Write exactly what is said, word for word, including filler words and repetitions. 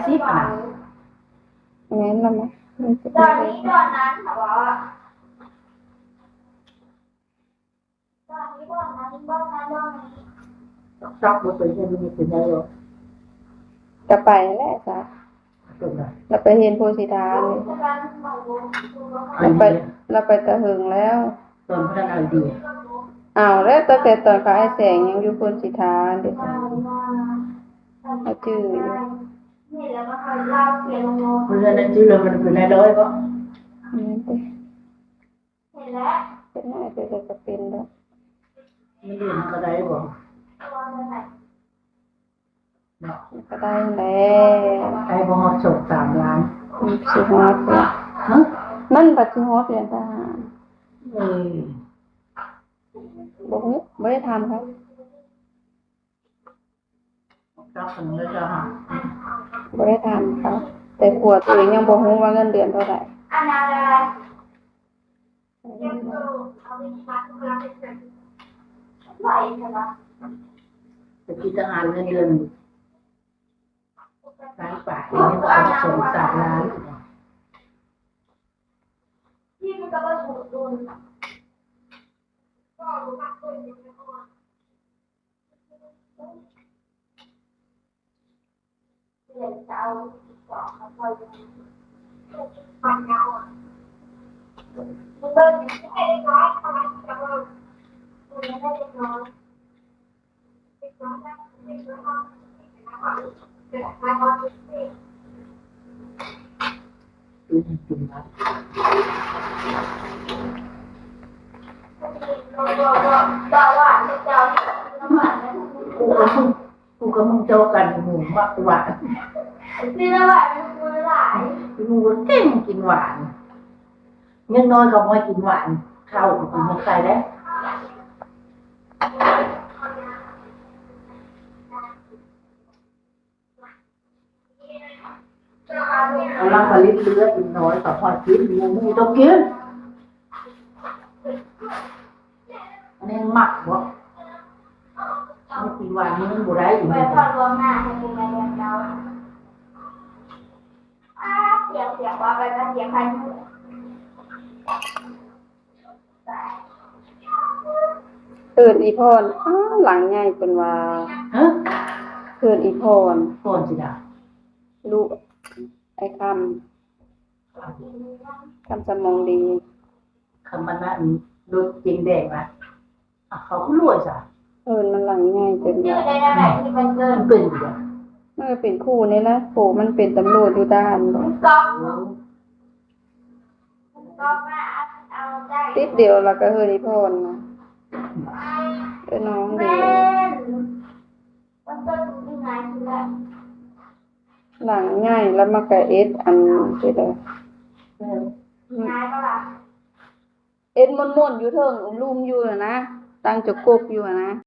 สิบอันนั้น แม่นแล้วนะ มันสิ ตอนนี้ตอนนั้นเขาบอกว่า จักบ่ไปเฮ็ดนี่เป็นไงบ่ ก็ไปแหละจ้ะ เป็นไง แล้วไปเห็นโพสิทานี่ อัน ไป นี้ แล้วไปตะเหิงแล้ว ตอนพระนางดี อ้าว แล้วตั้งแต่ตอนเขาไอ้แสงยังอยู่โพสิทาเด้อ เขาจื้ออยู่ เพื่อนนั้นชื่อเรามันเป็นนายร้อยบ่ อืม เป็นหน้าเป็นอะไรก็เป็นแล้ว มันเรียนก็ได้บ่ เนาะ ก็ได้แล้ว ได้บ่ฮอดสองสามล้าน อืม สิฮอดแล้ว ฮะ มันบัดสิฮอดแล้วจ้า เออ บ่ฮู้ บ่ได้ถามเขา จักถึงเลยจ้า บ่ได้ถามเขา แต่ผัวตัวเองยังบ่ฮู้ว่าเงินเดือนเท่าใด แต่กินทหารเงินเดือนล้านปลาย นี่ก็เอาสองสามล้าน กูกับมึง กูกับมึงเจอกัน หมูมักหวาน นี่ละหวาน กูหลาย กูก็เก่งกินหวาน ยังน้อยก็บ่ให้กินหวาน ข้าวก็กินไม่ใส่แล้ว กำลังผลิตเลือดอีกน้อย ก็พอกิน หมู หมูต้องกิน อันนี้หมักบ่ มันกินหวานนี่มันบ่ได้อีก ไปพอดรวมหน้าให้เป็นไงเดือนเก้า อ้า เสียง เสียงว่าไปก็เสียงใครพูด เอิ้นอีพร อ้า หลังใหญ่เพิ่นว่า ฮะ เอิ้นอีพร พรสิดา ลูกไอ้คำ คำสมองดี คำมันนั้น รถเก๋งแดงนะ อ่ะ เขาก็รวยจ้ะ เอิ้นมันหลังใหญ่เพิ่นว่า มันเป็นอยู่แล้ว มันก็เป็นคู่นี่แหละ ผัวมันเป็นตำรวจอยู่ทหารบ่ อืม ติดเดียวแล้วก็เอิ้นอีพรนะ เอิ้นน้องเดียว หลังใหญ่แล้วมันก็เอ็ดอันนี้เด้อ เออ อืม เอ็ดม่วนๆอยู่เทิงลุ่มอยู่หั้นนะ ตั้งจะกกอยู่หั้นนะ